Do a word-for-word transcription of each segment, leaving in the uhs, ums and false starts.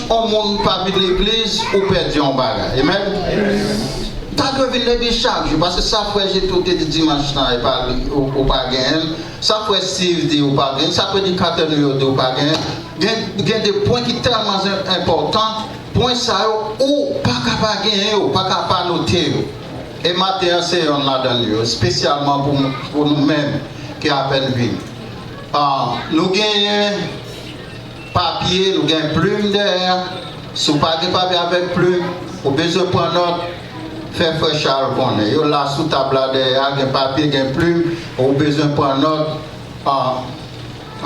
yon moun pa vin legliz, ou pèdi yon bagay. Amen? M ta dwe vin legliz chak jou, paske sa frè Jetro te di dimanch lan, e pa li, ou, ou pa genyen l. Sa frè Steve di, ou pa genyen l. Sa predikatè nou yo di, ou pa genyen l. Gen, gen de pwen ki tèlman enpòtan, pwen sa yo, ou pa ka pa genyen yo, ou pa ka pa note yo. E maten an, se yonn ladan yo, espesyalman pou, pou nou menm ki apèn vini. Ah, nou genyen papye, nou gen plim dèyè. Si w pa gen papye avèk plim, ou bezwen pran nòt, fè frè Charles konnen. Yo la sou tab la dèyè a, gen papye, gen plim, ou bezwen pran nòt. Ah,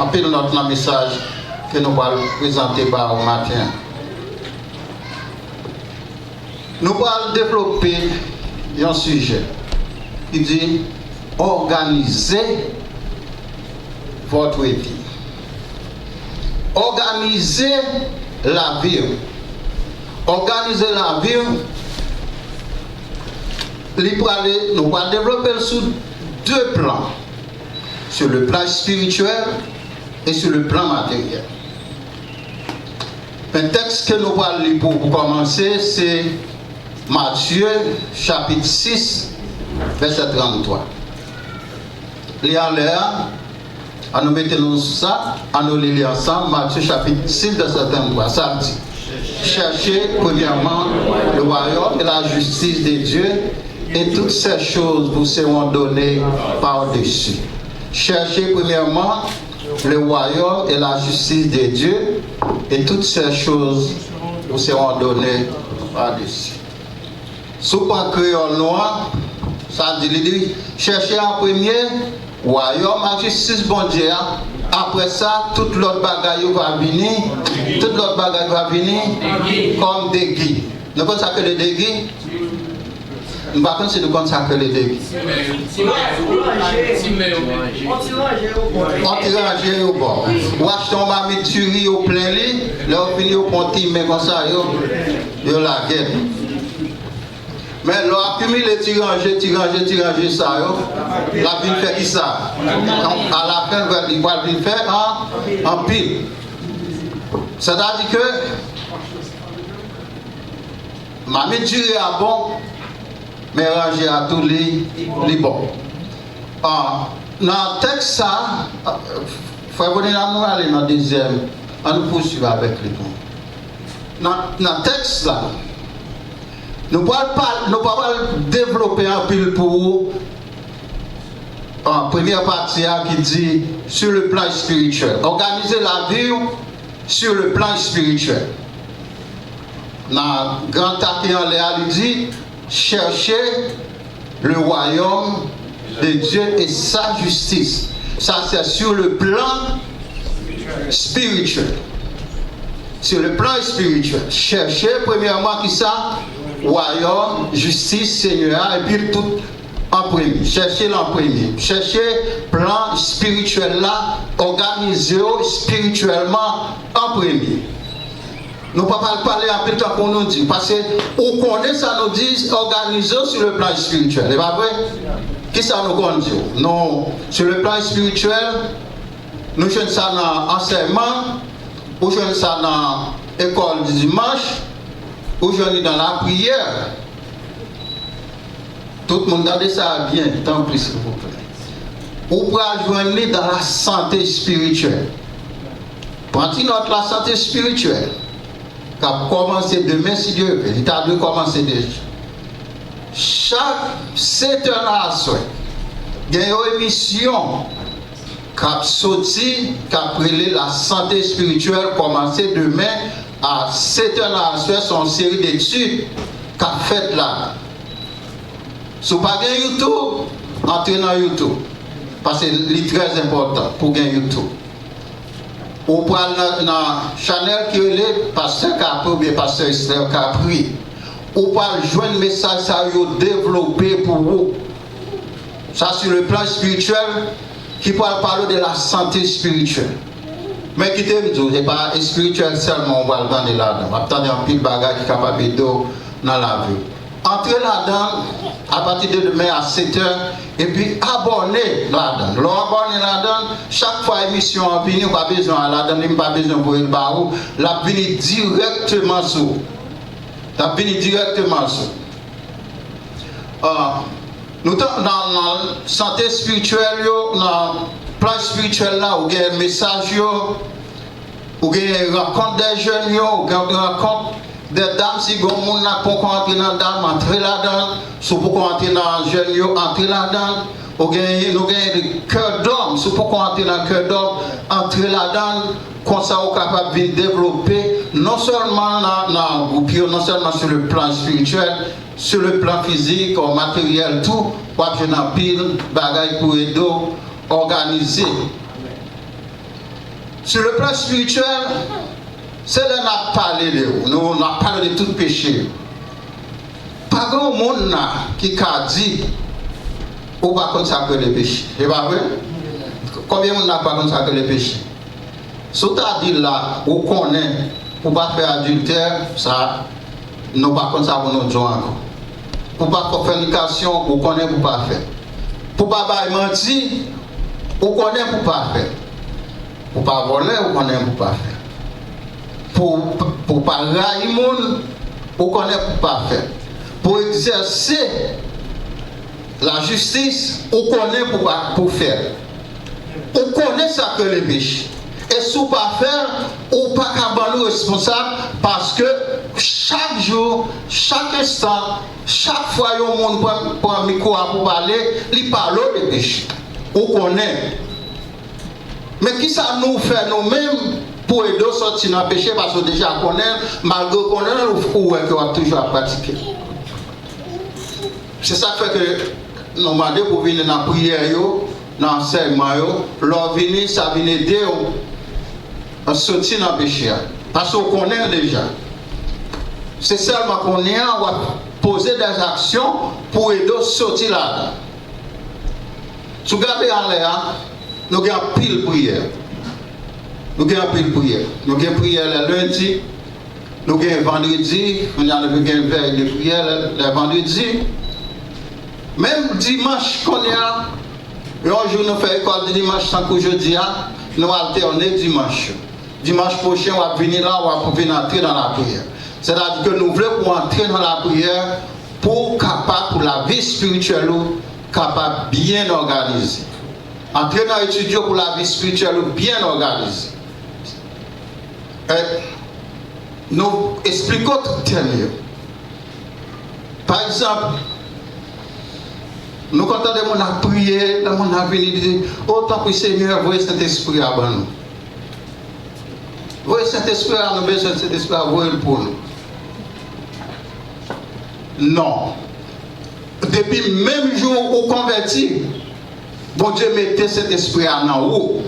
anpil nòt nan mesaj ke nou pral prezante ba ou maten an. Nou pral devlope yon sijè ki di, organiser votre vie. Organize lavi w. Organize lavi w, li prale, nou pral devlope l sou de plan, sur le plan spirituel et sur le plan matériel. Men tèks ke nou pral li pou, pou kòmanse, se Matye, chapit sis, vèsè tranntwa. Li anlè a, ann nou mete nou sou sa, ann nou li li ansanm, Matye, chapit sis, vèsè tranntwa. Sa di, Cherchez premièrement le royaume et la justice de Dieu, et toutes ces choses vous seront données par-dessus. Cherchez premièrement le royaume et la justice de Dieu, et toutes ces choses vous seront données par-dessus. Si w pran kreyòl nou an, sa di, li di, chèche an premye wayòm ak jistis Bondye a, apre sa, tout lòt bagay yo va vini, tout lòt bagay va vini kòm degi. Nou konn sa k rele degi? M pa konn si nou konn sa k rele degi. Yon ti ranje yo ba w. Ou achte yon mamit diri, yo plen li, lè yo fini, yo pran yon ti men konsa, yo, yo lage l. Men lè w akimile ti ranje, ti ranje, ti ranje sa yo, l ap vin fè kisa? Alafen, li pral vin fè an, anpil. Sètadi ke mamit diri a bon, men ranje a tou li, li bon. Ah, nan tèks sa, frè Bonina, nou ale nan dezyèm, ann nou pouswiv avèk li pou. Nan, nan tèks la, nou pral pal-, nou pral devlope anpil pou ou, ah, premyè pati a ki di, sur le plan spirituel. Òganize lavi w sur le plan spirituel. Nan gran ta ki anlè a, li di, cherchez le royaume de Dieu et sa justice. Ça, c'est sur le plan spirituel. Sur le plan spirituel. Chèche premyèman kisa? Wayòm, jistis Senyè a, epi tout an premye. Chèche l an premye. Chèche plan espirityèl la, òganize w espirityèlman an premye. Nou pa pral pale anpil tankou nou di, paske ou konnen sa nou di, òganize w sur le plan spirituel, e pa vre? Kisa nou konn di w? Non, sur le plan spirituel, nou jwenn sa nan ansèyman, ou jwenn sa nan ekòl dimanch, ou jwenn li nan lapriyè. Tout moun tande sa byen, tanpri, silvouplè. Ou pral jwenn li dans la santé spirituelle. Pran ti nòt, la santé spirituelle, k ap kòmanse demen, si Dye vle. Li ta dwe kòmanse deja. Chak sèt è nan aswè, gen yon emisyon k ap soti, k ap rele la santé spirituelle, kòmanse demen a sèt è nan aswè, se yon seri detid k ap fèt la. Si w pa gen YouTube, antre nan YouTube, paske li trè enpòtan pou w gen YouTube. Ou pral nan, nan chanèl ki rele Pastè Capri oubyen Pastè Esther Capri. Ou pral jwenn mesaj sa yo devlope pou ou. Sa, sur le plan spirituel, ki pral pale de la santé spirituelle. Men kite m di w, se pa espirityèl sèlman ou pral tande ladan. W ap tande anpil bagay ki kapab ede w nan lavi w. Antre ladan l apati de demen a sèt è, epi abòne ladan l. Lè w abòne ladan l, chak fwa emisyon an vini, ou pa bezwen al ladan li, m pa bezwen voye l ba ou, l ap vini dirèkteman sou ou. L ap vini dirèkteman sou ou. Ah, nou t nan, nan sante espirityèl yo, nan plan espirityèl la, ou gen mesaj yo, ou gen rankont dè jèn yo, ou gen rankont dè dam, si gen moun nan poko antre nan dam, antre ladan l, si w poko antre nan jèn yo, antre ladan l, ou gen, nou gen kè dòm, si w poko antre nan kè dòm, antre ladan l, konsa ou kapab vin devlope, non sèlman nan, nan gwoup yo, non sèlman sou le plan espirityèl, sou le plan fizik, ou materyèl tou, w ap jwenn anpil bagay pou ede w òganize. Sou le plan espirityèl, se lè n ap pale de ou, nou, n ap pale de tout peche yo. Pa gen yon moun la ki ka di, ou pa konn sa k rele peche. E pa vre? Konbyen moun la k pa konn sa k rele peche? Si w ta di la, ou konnen, pou pa fè adiltè, sa, nou pa konn sa pou nou di w ankò. Pou pa fè fònikasyon, ou konnen pou pa fè. Pou pa bay manti, ou konnen pou pa fè. Pou pa vòlè, ou konnen pou pa fè. Pou, pou pa rayi moun, ou konnen pou pa fè. Pou egzèse lajistis, ou konnen pou pa, pou fè. Ou konnen sa k rele peche. E si w pa fè l, ou pa ka ban nou responsab, paske chak jou, chak enstan, chak fwa yon moun pran, pran mikwo a pou pale, li pale w de peche. Ou konnen. Men kisa nou fè nou menm pou ede w sòti nan peche, paske w deja konnen l, malgre w konnen l, ou, ou wè ke w ap toujou ap pratike l. Se sa k fè ke nou mande pou w vini nan priyè yo, nan ansèyman yo. Lè w vini, sa vin ede w soti nan peche a. Paske w konnen l deja. Se sèlman kounye a w ap poze dèzaksyon pou ede w soti ladan. Si w gade anlè a, nou gen anpil priyè. Nou gen anpil priyè. Nou gen priyè lè lendi, nou gen vandredi, kounye a nou gen vèy de priyè lè, lè vandredi. Menm dimanch kounye a, yon jou nou fè lekòl dimanch tankou jodi a, nou altène dimanch yo. Dimanch pwochen, w ap vini la, w ap vin antre nan lapriyè. Sètadi ke nou vle pou w antre nan lapriyè, pou w kapab, pou lavi espirityèl ou kapab byen òganize. Antre nan etid yo pou lavi espirityèl ou byen òganize. E, nou esplike w tout tèm yo. Pa egzanp, nou konn tande moun ap priye, lè moun nan vini, li di, "O, tanpri, Senyè, voye Sentespri a ban nou. Voye Sentespri a, nou bezwen Sentespri a, voye l pou nou." Non. Depi menm jou ou konvèti, Bondye mete Sentespri a nan ou.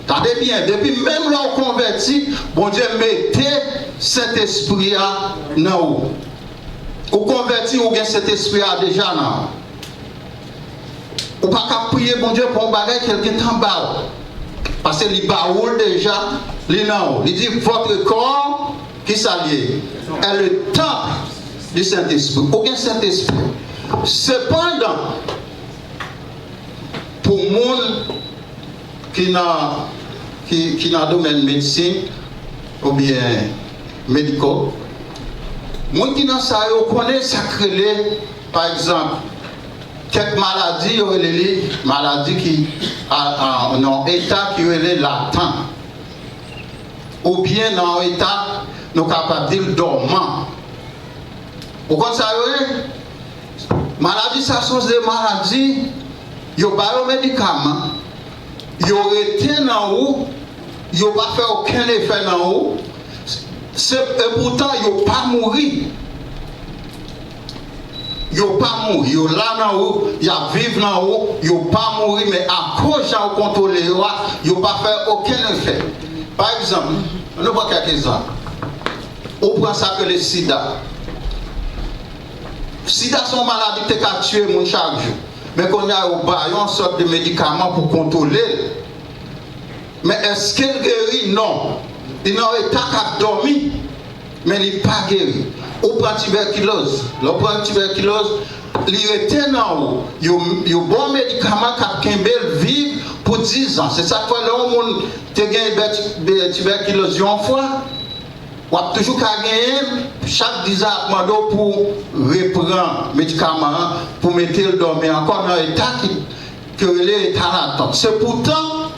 Tande byen, depi menm lè w konvèti, Bondye mete Sentespri a nan ou. Ou konvèti, ou gen Sentespri a deja nan ou. Ou pa ka priye Bondye pou yon bagay ke l gentan ba w. Paske li ba ou l deja, li nan ou. Li di, "Votre corps, ki sa l ye? Est le temple du Saint-Esprit." Ou gen Sentespri. Sepandan, pou moun ki nan, ki, ki nan domèn medsin oubyen mediko, moun ki nan sa yo konnen sa k rele, pa egzanp, kèk maladi yo rele li maladi ki a, a, nan yon eta ki rele latan. Oubyen nan yon eta, nou kapab di l dòman. Ou konn sa yo ye? Maladi sa se de maladi, yo ba yo medikaman, yo rete nan ou, yo pa fè okenn efè nan ou, se, epoutan yo pa mouri. Yo pa mouri, yo la nan ou, y ap viv nan ou, yo pa mouri, men akoz jan ou kontwole yo a, yo pa fè okenn efè. Pa egzanp, nou pran kèk egzanp. Ou pran sa k rele sida. Sida se yon maladi ki te ka tiye moun chak jou. Men kounye a, yo ba yo yon sòt de medikaman pou kontwole l. Men èske l geri? Non. Li nan yon eta k ap dòmi. men li pa geri. Ou pran tibèkiloz. Lè w pran tibèkiloz, li rete nan ou. Yo, yo ba w medikaman k ap kenbe l viv pou diz an. Se sa k fè lè yon moun te gen bè-, bè-, tibèkiloz yon fwa, w ap toujou ka genyen, chak diz an ap mande w pou repran medikaman an, pou mete l dòmi ankò nan eta ki, ke yo rele eta latant. Se poutan,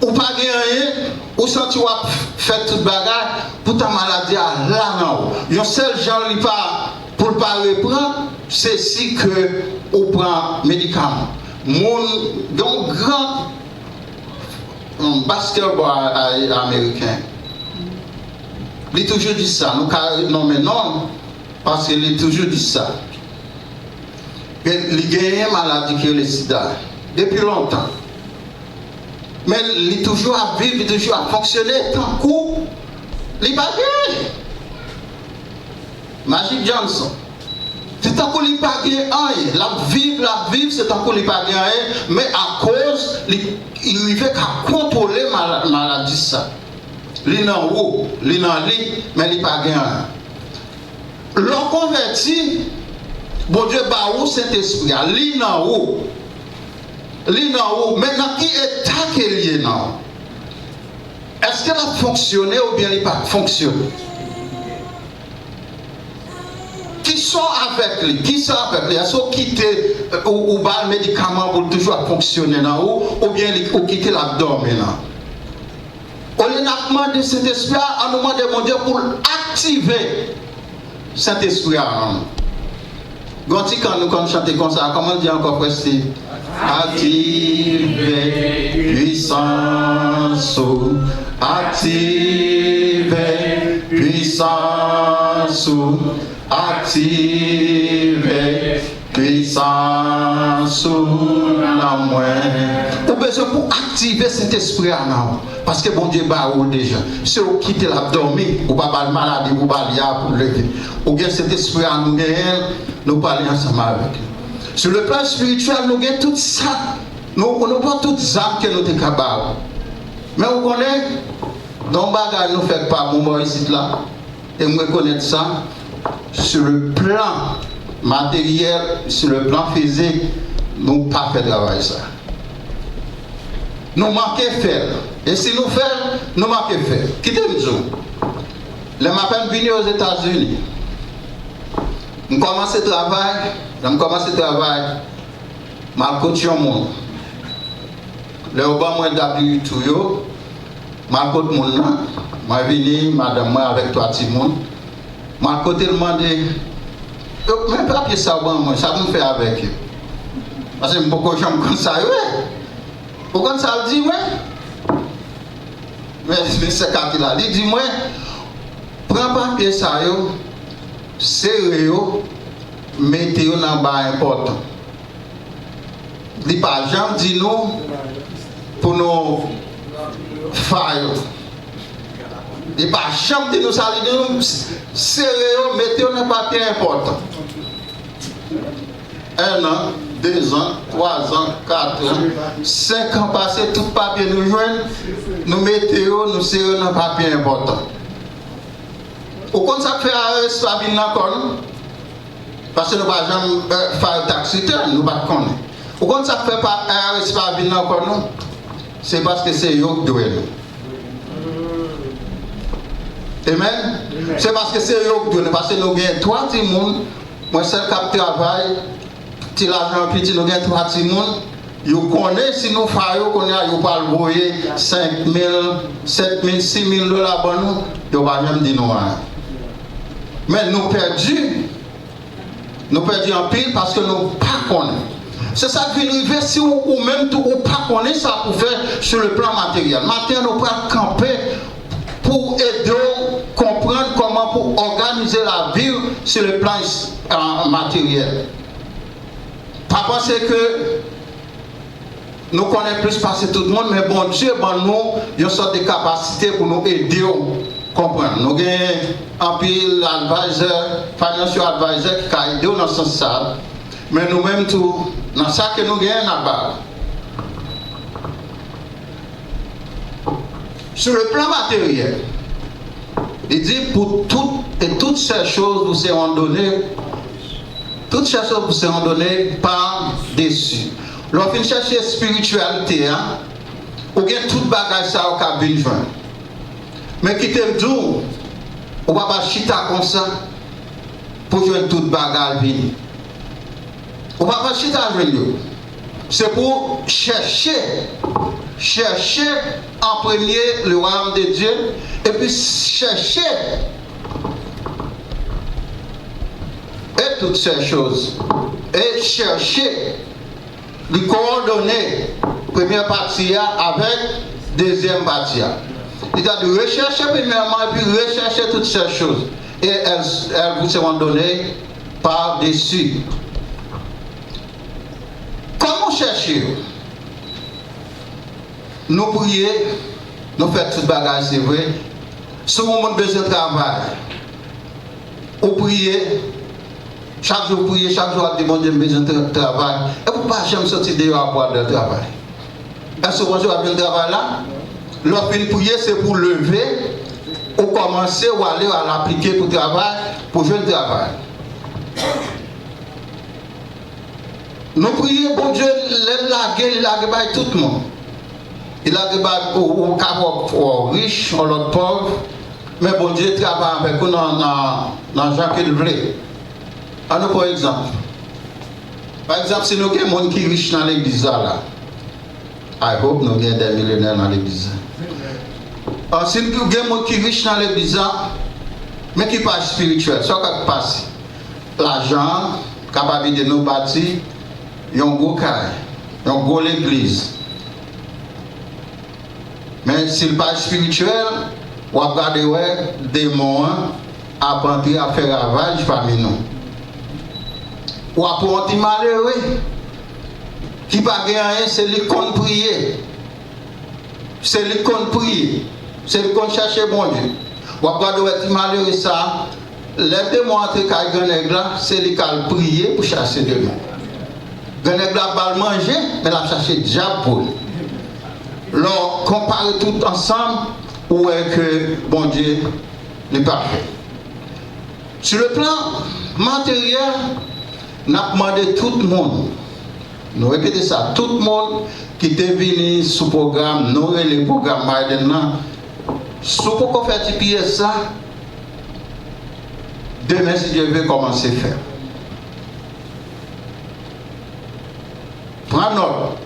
ou pa gen anyen, ou santi w ap fè tout bagay, poutan maladi a la nan ou. Yon sèl jan li pa, pou l pa repran, se si ke ou pran medikaman. Moun, gen yon gran, um, basketball a, a, ameriken, li toujou di sa, nou ka nonmen non, paske li toujou di sa. Gen, li genyen maladi ki rele sida depi lontan. Men li toujou ap viv, li toujou ap fonksyone tankou li pa gen anyen. Magic Johnson. Se tankou li pa gen anyen. L ap viv, l ap viv, se tankou li pa gen anyen. Men akoz li, li rive ka kontwole mala-, maladi sa. Li nan ou, li nan li, men li pa gen anyen. Lè w konvèti, Bondye ba ou Sentespri a, li nan ou. Li nan ou, men nan ki eta ke l ye nan ou? Èske l ap fonksyone oubyen li pa fonksyone? Kisa w avèk li? Kisa w avèk li? Èske w kite, ou, ou ba l medikaman pou l toujou ap fonksyone nan ou, oubyen li, ou kite l ap dòmi nan ou? Olye n ap mande Sentespri a, ann nou mande Bondye pou l aktive Sentespri a nan nou. Gon ti kan nou konn chante konsa, kòman l di ankò, frè Steve? Aktive pwisans ou, aktive pwisans ou, aktive pwisans ou nan mwen. Ou bezwen pou aktive Sentespri a nan ou. Paske Bondye ba ou l deja. Se ou kite l ap dòmi, ou pa ba l maladi pou ba li a pou l leve. Ou gen Sentespri a, nou genyen l, nou pale ansanm avèk li. Sou le plan espirityèl, nou gen tout sa. Nou, nou pran tout zam ke nou te ka ba ou. Men ou konnen, gen yon bagay nou fè k pa bon bò isit la. E m rekonèt sa, sur le plan matériel, sur le plan physique, nou pa fè travay sa. Nou manke fè l. E si nou fè l, nou manke fè l. Kite m di w, lè m apèn vini Ozetazini, m kòmanse travay, lè m kòmanse travay, m al kot yon moun. Lè yo ban mwen W two yo, m al kot moun nan, mwen vini, madanm mwen avèk twa timoun. M al kote l mande, yo, men papye sa yo ban mwen, sa pou m fè avèk yo? Paske m poko janm konn sa yo ye. Ou konn sa l di mwen? Men, men sè Kaki la, li di mwen, pran papye sa yo, sere yo, mete yo nan ba enpòtan. Li pa janm di nou pou nou fè yo. Li pa janm di nou sa, li di nou sere yo, mete yo nan papye enpòtan. En an, de zan, twa zan, kat an, senk an pase, tout papye nou jwenn, nou mete yo, nou sere yo nan papye enpòtan. Ou konn sa k fè IRS pa vin nan kò nou? Paske nou pa janm, eh, file tax return, nou pa t konnen. Ou konn sa k fè pa, IRS pa vin nan kò nou? Se paske se yo k dwe nou. Amen? Se paske se yo k dwe nou. Paske nou gen twa timoun, mwen sèl k ap travay, ti lajan piti, nou gen twa timoun. Yo konnen si nou fè yo, kounye a, yo pral voye senk mil, sèt mil, sis mil dola ban nou, yo pa janm di nou anyen. Men nou pèdi. Nou pèdi anpil paske nou pa konnen. Se sa k vin rive si w, ou menm tou, ou pa konnen sa pou fè sou le plan materyèl. Maten an, nou pral kanpe pou ede w konprann kòman pou òganize lavi w sou le plan, euh, materyèl. Pa panse ke nou konnen plis pase tout moun, men Bondye ban nou yon sòt de kapasite pou nou ede w konprann. Nou gen anpil advisor, financial advisor ki ka ede w nan sans sa a. Men nou menm tou, nan sa ke nou genyen, n ap ba w. Sou le plan materyèl, Li di, pour toutes, et toutes ces choses vous seront données, toutes ces choses vous seront données par-dessus. Lè w fin chèche espirityalite a, ou gen tout bagay sa yo k ap vin jwenn. Men kite m di w, ou pa pral chita konsa pou jwenn tout bagay vini. Ou pa pral chita jwenn yo. Se pou chèche, chèche en premier le royaume de Dieu, epi chèche et toutes ces choses, e chèche. Li kowòdone premyè pati a avèk dezyèm pati a. Li ta di rechèche premyèman epi rechèche toutes ces choses, et elles, elles vous seront données par-dessus. Kòman w chèche yo? Nou priye, nou fè tout bagay, se vre. Si yon moun bezwen travay, ou priye, chak jou w priye, chak jou w ap di, Bondye, m bezwen tra- travay. Epi w pa janm soti deyò a pou w al nan travay. Èske w panse w ap jwenn travay la? Lè w fin priye, se pou w leve, ou kòmanse, w ale, w al aplike pou travay, pou jwenn travay. Nou priye Bondye, lè l lage, li lage bay tout moun. Li lage bay, ou, ou ka wè w rich, yon lòt pòv, men Bondye travay avèk ou nan, nan, nan jan ke l vle. Ann nou pran egzanp. Pa egzanp, si nou gen moun ki rich nan legliz la, la, I hope nou gen de milyonè nan legliz la. Ah, si nou gen moun ki rich nan legliz la, men ki pa espirityèl, sa k ap pase? Lajan an kapab ede nou bati yon gwo kay, yon gwo legliz. Men si l pa espirityèl, w ap gade wè demon an ap antre, ap fè ravaj pami nou. W ap wè yon ti malere ki pa gen anyen, se li k konn priye. Se li k konn priye. Se li k konn chèche Bondye. W ap gade wè ti malere sa a, lè demon antre kay grannèg la, se li k al priye pou chase demon. Grannèg la ap ba l manje, men l ap chache dyab pou li. Lè w konpare tout ansanm, ou wè ke Bondye, li pafè. Sur le plan materyèl, n ap mande tout moun, nou repete sa, tout moun ki te vini sou pwogram, nou rele pwogram Biden nan, si w poko fè ti pyès sa, demen, si Dye vle, kòmanse fè. Pran nòt.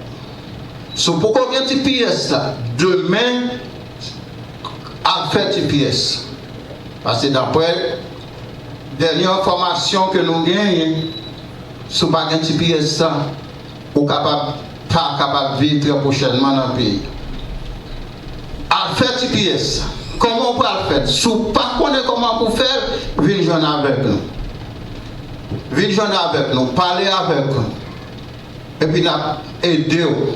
Si w poko gen ti pyès la, demen, al fè ti pyès. Paske daprè dènye enfòmasyon ke nou genyen, si w pa gen ti pyès sa, ou kapab pa kapab viv trè pwochènman nan peyi a. Al fè ti pyès. Kòman w pral fè l? Si w pa konnen kòman pou w fè l, vin jwenn avèk nou. Vin jwenn avèk nou, pale avèk nou. Epi n ap ede w.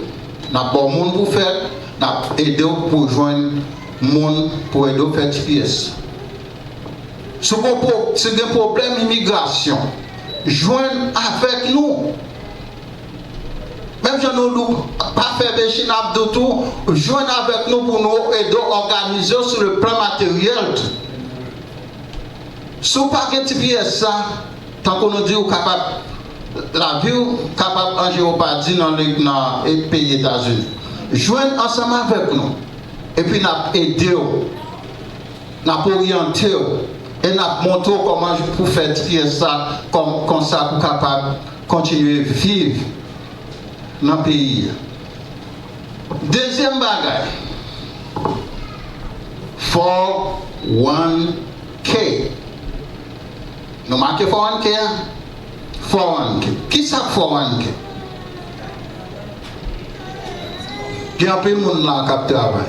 N ap ba w moun pou fè l, n ap ede w pou w jwenn moun pou ede w fè ti pyès. Si w gen pwo-, si w gen pwoblèm imigrasyon, jwenn avèk nou. Menm jan nou di w pa fè peche, n ap di w tou, jwenn avèk nou pou nou ede w òganize w sou le plan materyèl tou. Si w pa gen ti pyès sa, tankou nou di, ou kapab, lavi w kapab an jewopadi nan, nan, e, peyi Etazini. Jwenn ansanm avèk nou, epi n ap ede w, n ap oryante w, e n ap montre w kòman pou fè ti pyès sa, kòm, konsa pou w kapab kontinye viv nan peyi a. Dezyèm bagay, four one K. Nou make four one K a? Four one K. Kisa k four one K? Gen anpil moun la k ap travay.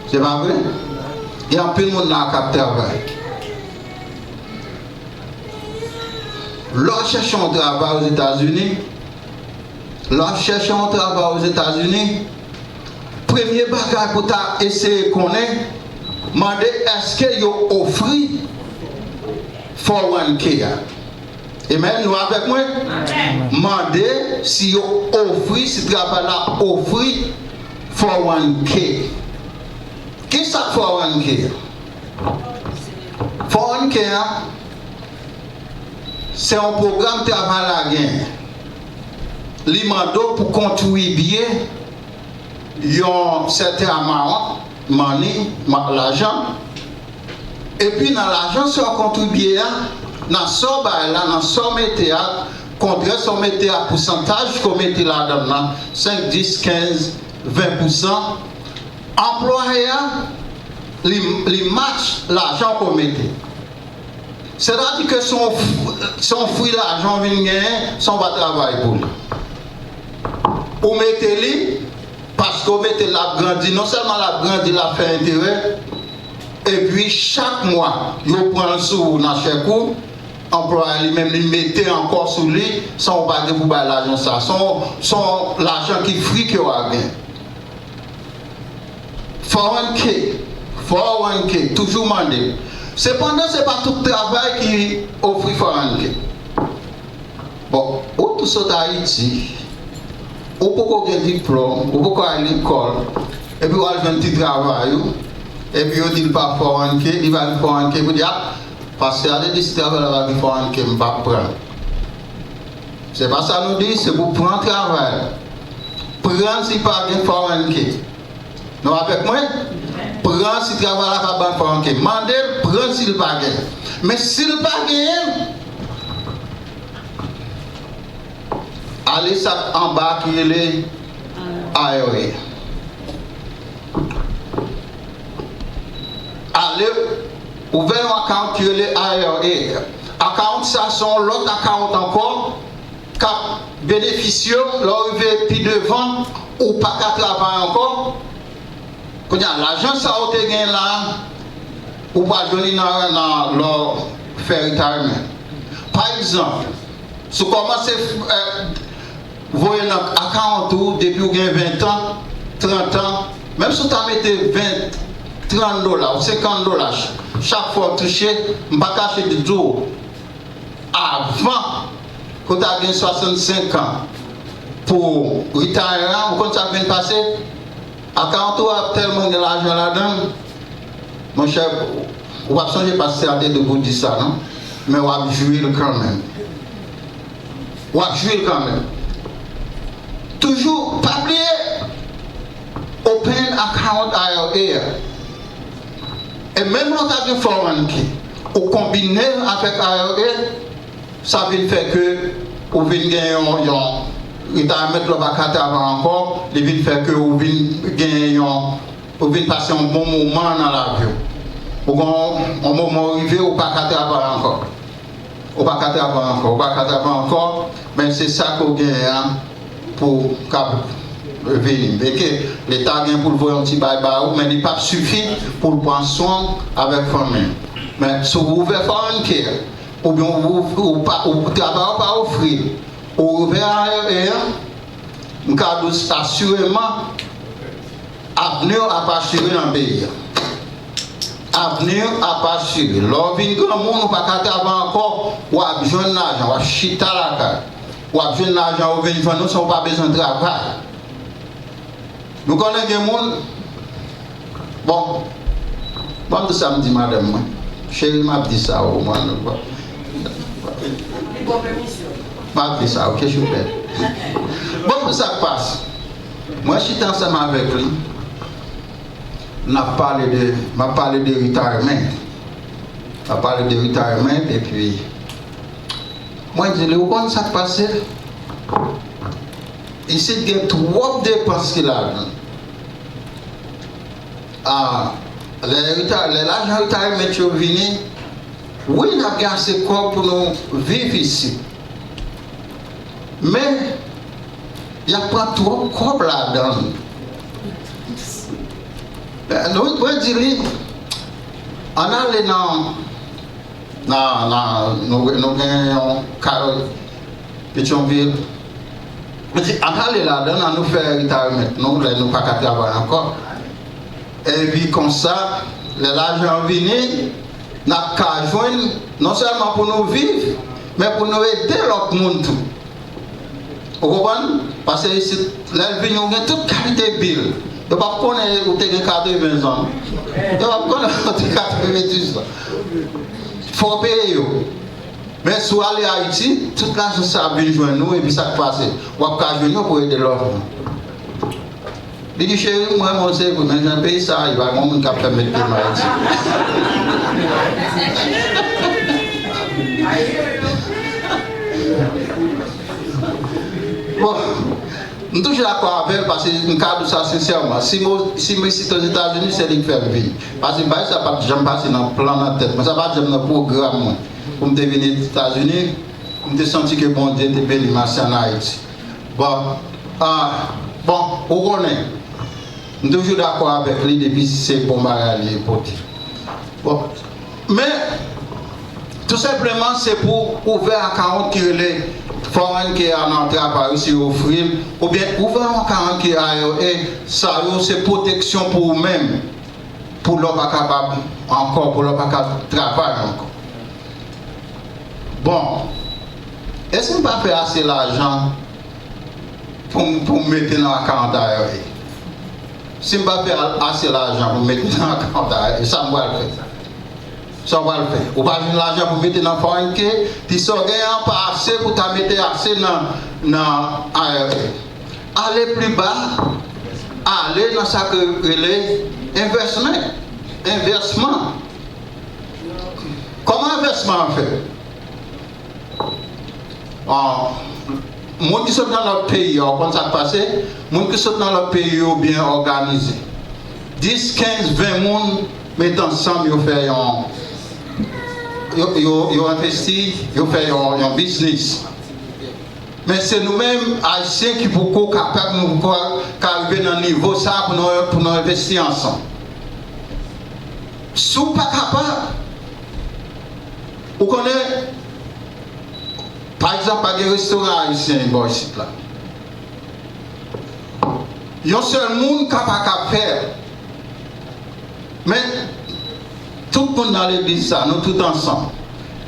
Se pa vre? Gen anpil moun la k ap travay. Lè w ap chèche yon travay Ozetazini, lè w ap chèche yon travay Ozetazini, premye bagay pou w ta eseye konnen, mande èske yo ofri four one K a. Amen, nou avèk mwen? Amen. Mande si yo ofri, si travay la ofri four one K. Kisa four one K a? Four one K a, se yon pwogram travay la genyen. Li mande w pou kontribye yon sèten amount, money, ma- lajan. Epi nan lajan sa w kontribye a, nan sa w bay la, nan sa w mete a, kontrè sa w mete a, pousantaj ke w mete ladan l lan, senk, dis, kenz, ven pousan, anplwaye a, li, li match lajan ke w mete. Sètadi ke se yon f- se yon fri lajan w vin genyen san w pa travay pou li. Ou mete li, paske w mete l, l ap grandi, non sèlman l ap grandi, l ap fè enterè, epi chak mwa, yo pran l sou ou nan chèk ou, anplwaye li menm li mete ankò sou li, san w pa gen pou bay lajan sa. Se yon, se yon lajan ki fri ke w ap gen. Four one K, four one K, toujou mande. Sepandan, se pa tout travay ki ofri four one K. Bon, ou tou sot Ayiti, ou poko gen diplòm, ou poko al lekòl, epi w al jwenn ti travay ou, epi yo di l pa four one K, li pa gen four one K, pou di, ah, pastè a te di si travay la pa gen four one K, m p ap pran l. Se pa sa nou di, se pou pran travay. Pran si pa gen four one K. Nou avèk mwen? Pran si travay la ka ban four one K. Mande l, pran si l pa gen. Men si l pa genyen, ale sa k anba ki rele I R A. Ale ouvè yon account ki rele I R A. Account sa se yon lòt account ankò k ap benefisye w lè w rive pi devan, ou pa ka travay ankò. Kounye a, lajan sa ou te gen la, ou pral jwenn li nan, nan lè w fè retirement. Pa egzanp, si w kòmanse, eh, voye nan account ou depi w gen ven tan, trant an, menm si w ta mete ven, trant dola ou senkant dola ch- chak fwa w touche, m pa kache di w, avan ke w ta gen swasannsenk an pou retire a, ou konn sa k vin pase? Account ou a tèlman gen lajan ladan l, monchè, ou p ap sonje pastè a te di w pou w di sa, non. Men w ap jwi l kanmenm. W ap jwi l kanmenm. Toujou, pa bliye, open account I R A a. E menm lè w ta gen four one K, ou konbine l avèk I R A, sa vin fè ke ou vin gen yon, yon retirement, lè w pa ka travay ankò, li vin fè ke ou vin gen yon, ou vin pase yon bon moman nan lavi w. Ou gen yon, yon moman w rive, ou pa ka travay ankò. Ou pa ka travay ankò, ou pa ka travay ankò, men se sa ke w genyen an pou w kab vini. Byen ke Leta gen pou l voye yon ti bay ba ou, men li p ap sifi pou l pran swen w avèk fanmi w. Men si w ouvè four one K, oubyen ou, ou, ou pa, ou, travay ou pa ofri l, ou ouvè I R A an, m ka di w asireman, avni w ap asire nan peyi a. Avni w ap asire. Lè w vin granmoun, ou pa ka travay ankò, w ap jwenn lajan, w ap chita lakay. W ap jwenn lajan, ou vin jwenn ou san w pa bezwen travay. Nou konnen gen moun, bon, ban m di sa m di madanm mwen. Cheri, m ap di sa, o, mwen, m ap di sa, oke, choufè. Bon, pou sa k pase, mwen chita ansanm avèk li, n ap pale de, m ap pale de retirement. M ap pale de retirement, epi mwen di li, ou konn sa k pase? Isit gen twòp depans ki ladan l. Ah, lè reta-, lè lajan retirement yo vini, wi, n ap gen ase kòb pou nou viv isit. Men, y ap pran twòp kòb ladan l. Eh, nou, mwen di li, ann ale nan, nan, nan, nou, nou gen yon kay Petyonvil. Mwen di, ann ale ladan l, ann nou fè retirement nou, lè nou pa ka travay ankò. Epi konsa, lè lajan an vini, n ap ka jwenn, non sèlman pou nou viv, men pou nou ede lòt moun tou. Ou konprann? Paske isit, lè l vini, ou gen tout kalite bil. Yo p ap konnen ou te gen katreven zan. Yo p ap konnen ou te katrevendizuit zan. Fò w peye yo. Men si w ale Ayiti, tout lajan sa ap vin jwenn ou, epi sa k pase, w ap ka jwenn yo pou ede lòt moun. Li di, cheri, m renmen w, se vre, men jan peyi sa a ye, pa gen moun k ap fè m met pye m Ayiti. Bon, m toujou dakò avè l, paske m ka di w sa sensèman. Si m, si m isit Ozetazini, se li k fè m vini. Paske bagay sa pa t janm pase nan plan nan tèt mwen. Sa pa t janm nan pwogram mwen. Pou m te vini Etazini, pou m te santi ke Bondye te beni m ase ann Ayiti. Bon, ah, bon, ou konnen, m toujou dakò avèk li depi se bon bagay li pote. Bon, men, tou senpleman, se pou ouvè akawont ki rele foreign key a nan travay ou, si yo ofri l, oubyen ouvè yon akawont ki I R A, sa yo se pwoteksyon pou ou menm, pou lè w pa kapab ankò, pou lè w pa ka travay ankò. Bon, èske m pa fè ase lajan pou m, pou m mete nan akawont I R A? Si m pa fè a-, ase lajan pou m mete nan akawont I R A, sa m pral fè? Sa w pral fè? Ou pa jwenn lajan pou mete nan foreign key, ti sa w genyen an pa ase pou ta mete ase nan, nan I R A. Ale pli ba, ale nan sa ke rele envèsman. Envèsman. Kòman envèsman an fèt? Ah, moun ki sot nan lòt peyi a, ou konn sa k pase? Moun ki sot nan lòt peyi yo byen òganize. Dis, kenz, ven moun met ansanm, yo fè yon, yo, yo, yo envesti, yo fè yon, yon biznis. Men se nou menm, Ayisyen, ki poko kapab, nou poko ka rive nan nivo sa a pou nou, pou nou envesti ansanm. Si w pa kapab, ou konnen, pa egzanp, pa gen restoran ayisyen bò isit la. Yon sèl moun ka pa kab fè l. Men, tout moun nan legliz sa, nou tout ansanm,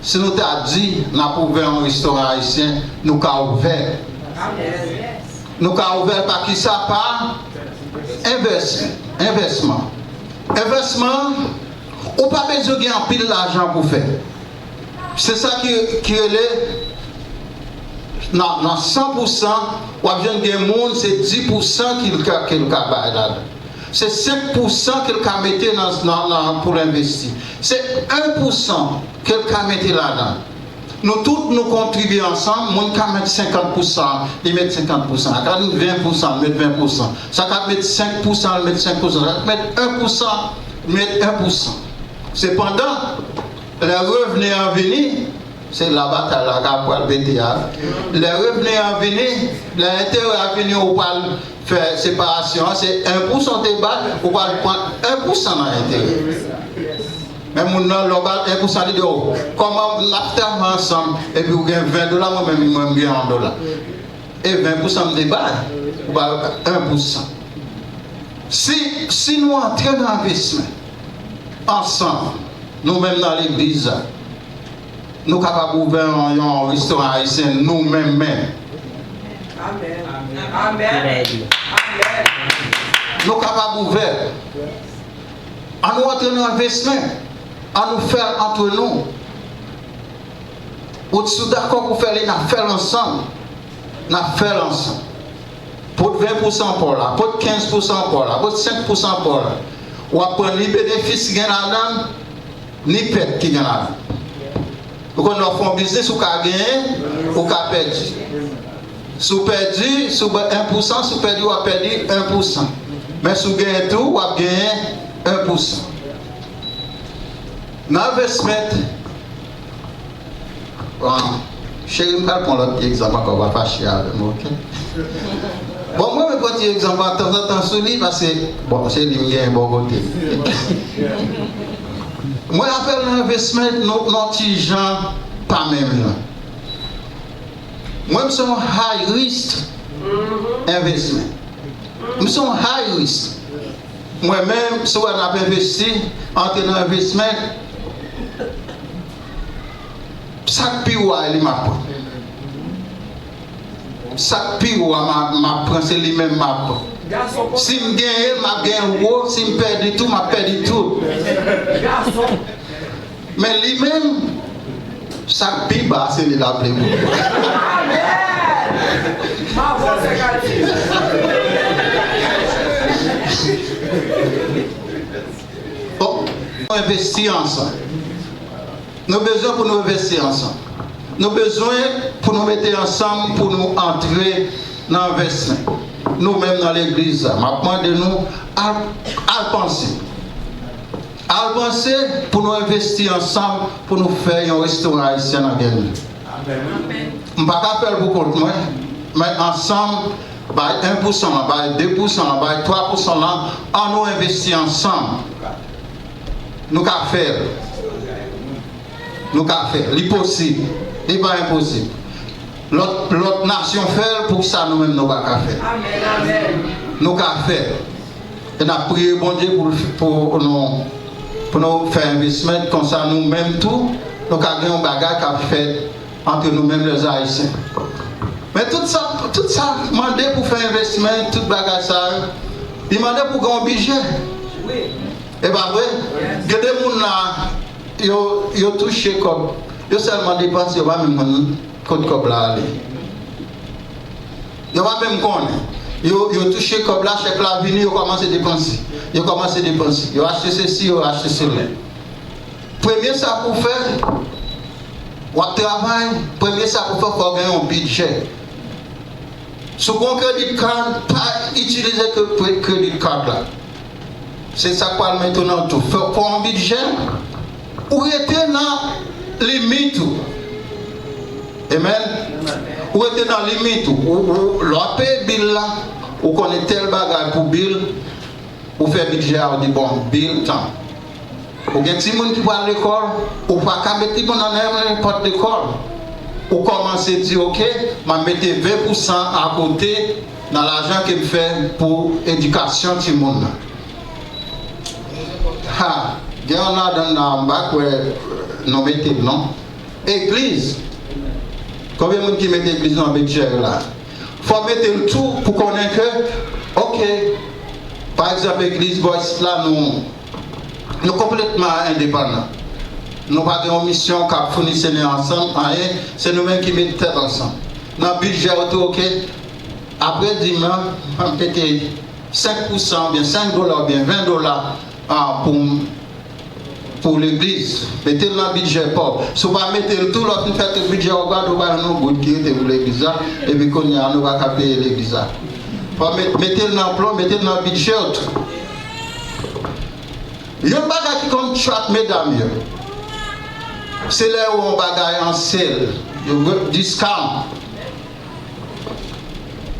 si nou ta di n ap ouvè yon restoran ayisyen, nou ka ouvè l. Nou ka ouvè l pa kisa? Pa envès-, envèsman. Envèsman, ou pa bezwen gen anpil lajan pou fè. Se sa ki, ki rele nan, nan san pou san, w ap jwenn gen moun, se dis pou san ki l ka, ke l ka bay ladan. Se senk pou san ke l ka mete nan, nan, nan, pou l envesti. Se en pou san ke l ka mete ladan. Nou tout, nou kontribye ansanm, moun ka met senkant pou san, li met senkant pou san. Sa ka met ven pou san, li met ven pou san. Sa ka met senk pou san, li met senk pou san. Sa ka met en pou san, li met en pou san. Sepandan, lè revni an vini, se la batay la ka pral pete a. Lè revni an vini, lè enterè a vini, ou pral fè separasyon an, se en pou san w te bay, ou pral pran en pou san nan enterè. Men moun nan, lè w ba l en pou san, li di, "O, kòman n ap travay ansanm, epi w gen ven dola, mwen menm, mwen, m gen yon dola? E ven pou san m te bay, ou bay en pou san." Si, si nou antre nan envèsman ansanm, nou menm nan legliz la, nou kapab ouvè yon, yon restoran ayisyen nou menm menm. Amèn. Amèn. Amèn. Nou kapab ouvè. An nou antre nan envèsman. An nou fè l antre nou. Ou, si w dakò pou fè li, n ap fè l ansanm. N ap fè l ansanm. Pot ven pou san pa w la, pot kenz pou san pa w la, pot senk pou san pa w la. W ap pran ni benefis ki gen ladan l, ni pèt ki gen ladan l. Ou konn lè w fè yon biznis, ou ka genyen, ou ka pèdi. Si w pèdi, si w bay en pou san, si w pèdi, w ap pèdi en pou san. Men si w genyen tou, w ap genyen en pou san. Nan envèsman, bon, cheri, m pral pran lòt ti egzanp ankò, pa fache avè m, oke? Bon, mwen, mwen pran ti egzanp an tanzantan sou li, paske, bon, se li m genyen bò kote m. Mwen avè l nan envèsman, nou, nou ti jan pa menm jan. Mwen, m se yon high risk envèsman. M se yon high risk. Mwen menm, si w wè n ap envesti, antre nan envèsman, sa k pi wo a, e li m ap pran. Sa k pi wo a, m a, m ap pran, se li menm m ap pran. Si m genyen l, m ap genyen l gwo. Si m pèdi tou, m ap pèdi tou. Men li menm, sa k pi ba, se li l ap li pou. Bon, nou envesti ansanm. Nou bezwen pou nou envesti ansanm. Nou bezwen pou nou mete ansanm pou nou antre nan envestman. Nou menm nan legliz la, m ap mande nou al, al panse. Al panse pou nou envesti ansanm pou nou fè yon restoran ayisyen nan Gènye. M pa ka fè l pou kont mwen, men ansanm, bay en pousan lan, bay de pousan lan, bay twa pousan lan, an nou envesti ansanm. Nou ka fè l. Nou ka fè l. Li posib. Li pa enposib. Lòt, lòt nasyon fè l, poukisa nou menm nou pa ka fè l? Nou ka fè l. E n ap priye Bondye pou, pou nou, pou nou fè envestman, konsa nou menm tou, nou ka gen yon bagay k ap fèt antre nou menm lèzayisyen. Men tout sa, tout sa mande pou fè envestman, tout bagay sa yo, li mande pou gen yon bidjè. E pa vre? Gen de moun la, yo, yo touche kòb, yo sèlman depanse, yo pa menm konn kote kòb la ale. Yo pa menm konnen. Yo, yo touche kòb la, chèk la vini, yo kòmanse depanse. Yo kòmanse depanse. Yo achte sesi, yo achte sela. Premye sa pou w fè, w ap travay, premye sa pou w fè, fò w gen yon bidjè. Si w gen yon credit card, pa itilize ke, pre-, credit card la. Se sa k pral mete w nan tou. Fè, fè yon bidjè, ou rete nan limit ou. Amen. Ou rete nan limit ou. Ou, ou, lè w ap peye bil la, ou konnen tèl bagay pou bil, ou fè bidjè a, ou di, bon, bil tan. Ou gen timoun ki pral lekòl, ou pa ka met timoun nan nenpòt lekòl. Ou kòmanse di, oke, m ap mete ven pousan akote nan lajan ke m fè pou edikasyon timoun nan. Ha, gen yon ladan nan, m pa kwè nou mete l non. Egliz. Konbyen moun ki mete egliz nan bidjè yo la? Fò mete l tou pou konnen ke, oke, pa egzanp, egliz bò isit la, nou, nou konplètman endepandan. Nou pa gen yon misyon k ap founi Senyè ansanm, anyen, se nou menm ki met tèt ansanm. Nan bidjè yo tou, oke, apre dim nan, m mete senk pousan oubyen senk dola oubyen ven dola, a, pou m, pou legliz. Mete l nan bidjè pa w. Si w pa mete l tou, lè w fin fè tout bidjè w, ou pa, ou pa jwenn yon goud ki rete pou legliz la. Epi kounye a, nou pa ka peye legliz la. Fò met, mete l nan plan, mete l nan bidjè w tou. Yon bagay ki konn trap medam yo, se lè yo wè yon bagay an sale, yo wè discount.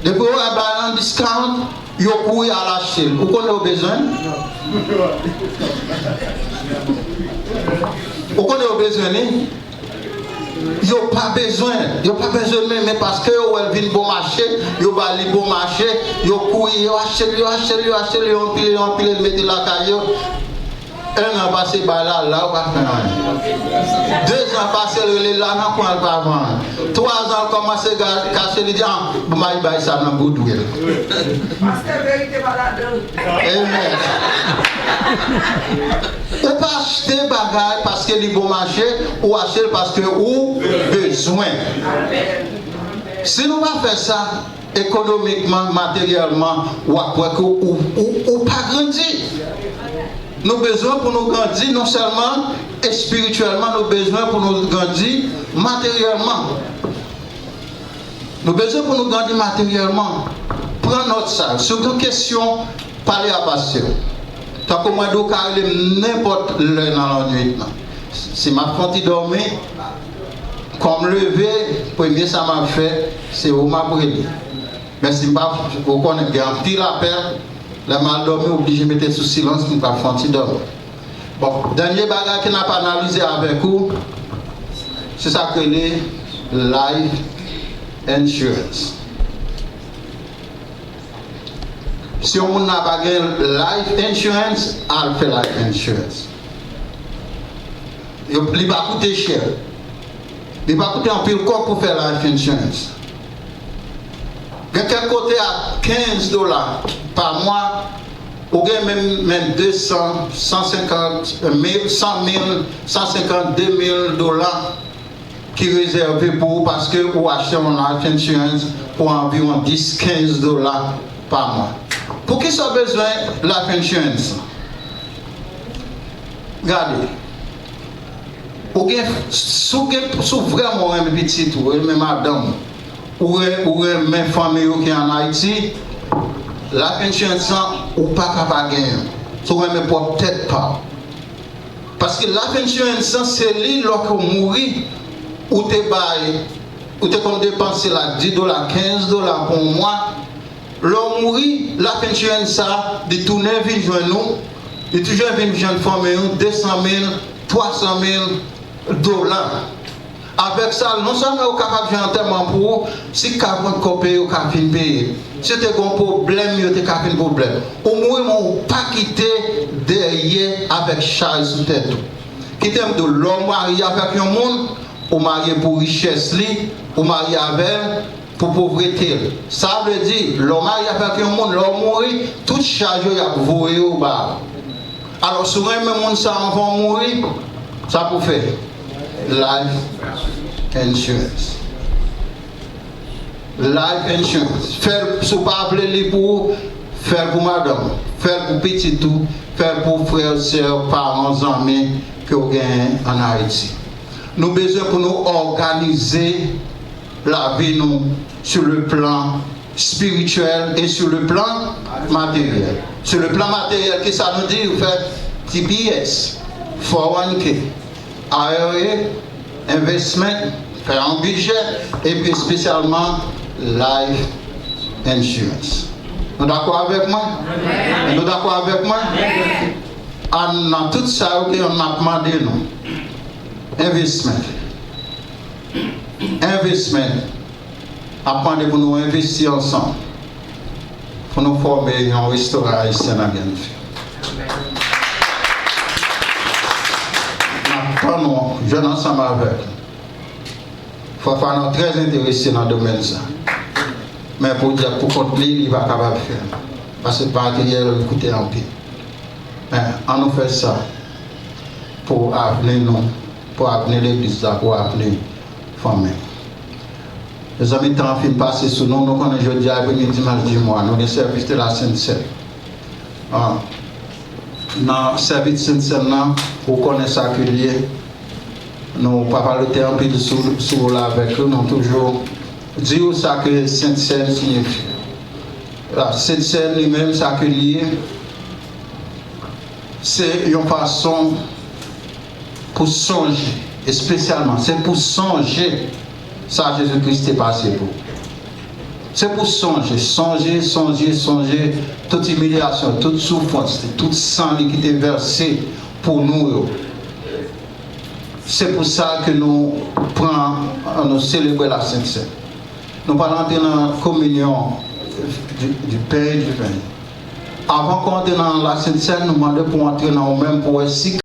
Depi yo wè bagay an discount, yo kouri al achte l. Ou konnen yo bezwen l? Ou konnen yo bezwen li? Yo pa bezwen. Yo pa bezwen l menm, men paske yo wè l vin bon mache, yo ba li bon mache, yo kouri, yo achte l, yo achte l, yo achte l, yo anpile, yo anpile l, mete l lakay yo. En an pase, bay la, la ou pa fè anyen. De zan pase, l rele la nan kwen, l pa vann. Twa zan, l kòmanse ga-, kache, li di, ah, bon, bay, bay sa nan Goodwill. Pastè, verite pa ladan. Amen. Ou pa achte bagay paske li bon mache, ou achte l paske ou bezwen. Si nou pa fè sa, ekonomikman, materyèlman, w ap wè ke ou, ou, ou pa grandi. Nou bezwen pou nou grandi non sèlman espirityèlman, nou bezwen pou nou grandi materyèlman. Nou bezwen pou nou grandi materyèlman. Pran nòt sa. Si w gen kesyon, pale a pastè. Tankou mwen di w ka rele m nenpòt lè nan lannwit lan. Si m ap fè yon ti dòmi, kan m leve, premye sa m ap fè, se ou m ap rele. Men si m pa, ou konnen gen anpil apèl, lè m al dòmi, oblije mete sou silans, m pral fè yon ti dòmi. Bon, dènye bagay ke n ap analize avèk ou, se sa k rele life insurance. Si yon moun nan pa gen life insurance, al fè life insurance. Yo, li pa koute chè. Li pa koute anpil kòb pou fè life insurance. Gen kèk kote a kenz dola, pa mwa, ou gen menm, menm de san, san senkant mil, san mil, san senkant, de mil dola ki rezève pou ou paske ou achte yon life insurance pou anviwon dis, kenz dola pa mwa. Poukisa w bezwen life insurance? Gade, ou gen, si w gen, si w vrèman renmen pitit ou, renmen madanm ou, ou re-, ou renmen fanmi ou ki ann Ayiti, life insurance lan, ou pa ka pa genyen l. Si w renmen pwòp tèt pa w. Paske life insurance lan, se li, lè w mouri, ou te bay, ou te konn depanse l ak dis dola, kenz dola pou yon mwa. Lè w mouri, life insurance sa, li tounen vin jwenn ou, li toujou vin jwenn fanmi ou, de san mil, twa san mil dola. Avèk sa, non sèlman yo kapab jwenn antèman pou ou, si kab rant kò peye, yo ka vin peye. Si w te gen yon pwoblèm, yo te ka vin pwoblèm. Ou mouri, men ou pa kite dèyè avèk chaj sou tèt ou. Kite m di w, lè w marye avèk yon moun, ou marye pou richès li, ou marye avè l pou povrete l. Sa vle di, lè w marye avèk yon moun, lè w mouri, tout chaj yo, y ap voye yo ba ou. Alò, si w renmen moun sa anvan w mouri, sa pou w fè? Life insurance. Life insurance. Fè l, si w pa vle li pou ou, fè l pou madanm ou, fè l pou pitit ou, fè l pou frè, sè, paran, zanmi ke w genyen ann Ayiti. Nou bezwen pou nou òganize lavi nou sur le plan spirituel et sur le plan matériel. Sur le plan matériel, kisa nou di? Ou fè T P S, four oh one K, I R A, investment, fè yon bidjè, epi espesyalman life insurance. Nou dakò avèk mwen? Nou dakò avèk mwen? An, nan tout sa yo ke n ap mande nou. Investment. Investment. Ap mande pou nou envesti ansanm, pou nou fòme yon restoran ayisyen nan Gannville. N ap tann ou, jwenn ansanm avèk nou. Frè Fana trè enterese nan domèn sa. Men pou di ak pou kont li, li pa kapab fè l. Paske materyèl li koute anpil. Men, an nou fè sa pou avni nou, pou avni legliz la, pou avni fanmi. Mezanmi, tan an fin pase sou nou, nou konnen jodi a premye dimanch di mwa, nou gen sèvis de la Sent Sèn. Ah, nan sèvis Sent Sèn nan, ou konnen sa ke l ye. Nou pa pale te anpil sou, sou l avèk ou, nou toujou di ou sa ke Sent Sèn siyifi. La Sent Sèn li menm, sa ke l ye, se yon fason pou sonje, espesyalman, se pou sonje sa Jezi Kris te pase pou ou. Se pou sonje, sonje, sonje, sonje tout imilyasyon, tout soufrans, tout san li ki te vèse pou nou yo. Se pou sa ke nou pran, nou selebre la Sent Sèn. Nou pral antre nan kominyon du, du pain et du vin. Avan ke w antre nan la Sent Sèn, nou mande pou w antre nan ou menm pou w wè si